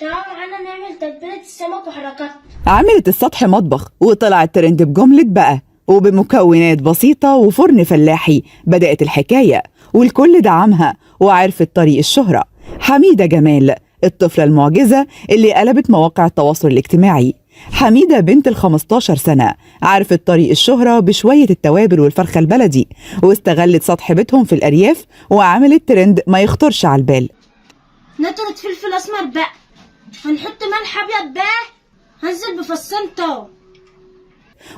تعالوا معانا نعمل تتبيلة السمك وحركات. عملت السطح مطبخ وطلعت ترند بجملة بقى، وبمكونات بسيطة وفرن فلاحي بدأت الحكاية، والكل دعمها وعرفت طريق الشهرة. حميدة جمال، الطفلة المعجزة اللي قلبت مواقع التواصل الاجتماعي. حميدة بنت ال 15 سنة عرفت طريق الشهرة بشوية التوابل والفرخة البلدي، واستغلت سطح بيتهم في الأرياف وعملت ترند ما يخطرش على البال. نطرة فلفل أسمر بقى، هنحط ملح أبيض بقى، هنزل بفصين توم.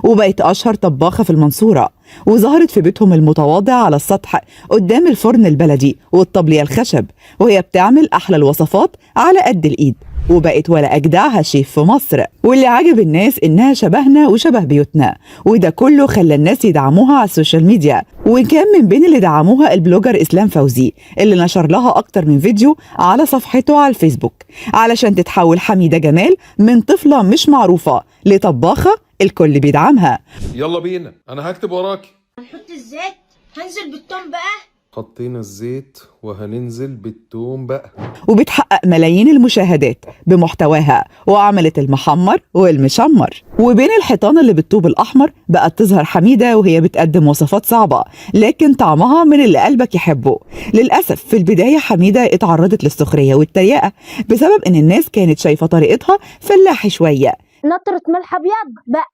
وبقت أشهر طباخة في المنصورة، وظهرت في بيتهم المتواضع على السطح قدام الفرن البلدي والطبلية الخشب، وهي بتعمل أحلى الوصفات على قد الإيد، وبقت ولا أجدعها شيف في مصر. واللي عجب الناس إنها شبهنا وشبه بيوتنا، وده كله خلى الناس يدعموها على ال social media. وكان من بين اللي دعموها ال blogger إسلام فوزي، اللي نشر لها أكتر من فيديو على صفحته على الفيسبوك، علشان تتحول حميدة جمال من طفلة مش معروفة لطباخة الكل بيدعمها. يلا بينا، انا هكتب وراكي. هنحط الزيت، هنزل بالتوم بقى. حطينا الزيت وهننزل بالثوم بقى. وبتحقق ملايين المشاهدات بمحتواها، وعملت المحمر والمشمر. وبين الحيطان اللي بالطوب الأحمر بقت تظهر حميدة وهي بتقدم وصفات صعبة لكن طعمها من اللي قلبك يحبه. للأسف في البداية حميدة اتعرضت للسخرية والتريقة بسبب إن الناس كانت شايفة طريقتها فلاحي شوية. نطرة ملح أبيض بقى،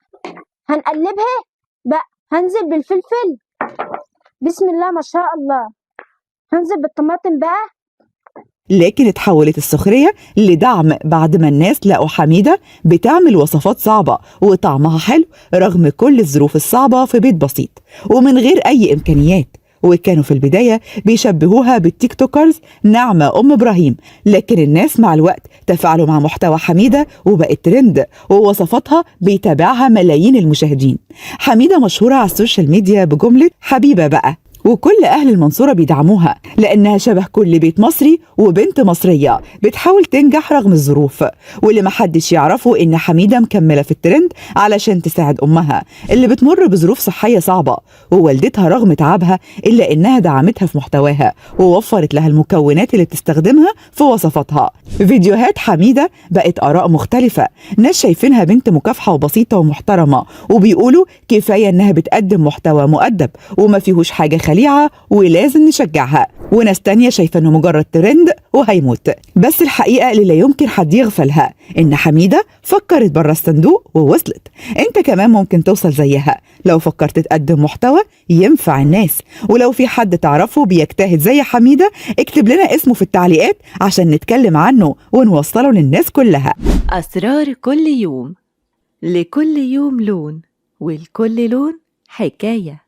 هنقلبها بقى، هنزل بالفلفل، بسم الله ما شاء الله، هنزل بالطماطم بقى. لكن اتحولت السخرية لدعم بعد ما الناس لقوا حميدة بتعمل وصفات صعبة وطعمها حلو رغم كل الظروف الصعبة في بيت بسيط ومن غير أي إمكانيات. وكانوا في البداية بيشبهوها بال TikTokers نعمة أم إبراهيم، لكن الناس مع الوقت تفاعلوا مع محتوى حميدة وبقت ترند، ووصفاتها بيتابعها ملايين المشاهدين. حميدة مشهورة على ال social media بجملة حبيبة بقى، وكل أهل المنصورة بيدعموها لأنها شبه كل بيت مصري وبنت مصرية بتحاول تنجح رغم الظروف. واللي محدش يعرفه إن حميدة مكملة في الترند علشان تساعد أمها اللي بتمر بظروف صحية صعبة، ووالدتها رغم تعبها إلا إنها دعمتها في محتواها ووفرت لها المكونات اللي بتستخدمها في وصفاتها. فيديوهات حميدة بقت آراء مختلفة، ناس شايفينها بنت مكافحة وبسيطة ومحترمة، وبيقولوا كفاية إنها بتقدم محتوى مؤدب وما فيهوش حاجة خليعة ولازم نشجعها، وناس تانية شايفة إنه مجرد ترند وهيموت. بس الحقيقة اللي لا يمكن حد يغفلها إن حميدة فكرت بره الصندوق ووصلت. أنت كمان ممكن توصل زيها لو فكرت تقدم محتوى ينفع الناس. ولو في حد تعرفه بيجتهد زي حميدة اكتب لنا اسمه في التعليقات عشان نتكلم عنه ونوصله للناس كلها. أسرار كل يوم، لكل يوم لون، ولكل لون حكاية.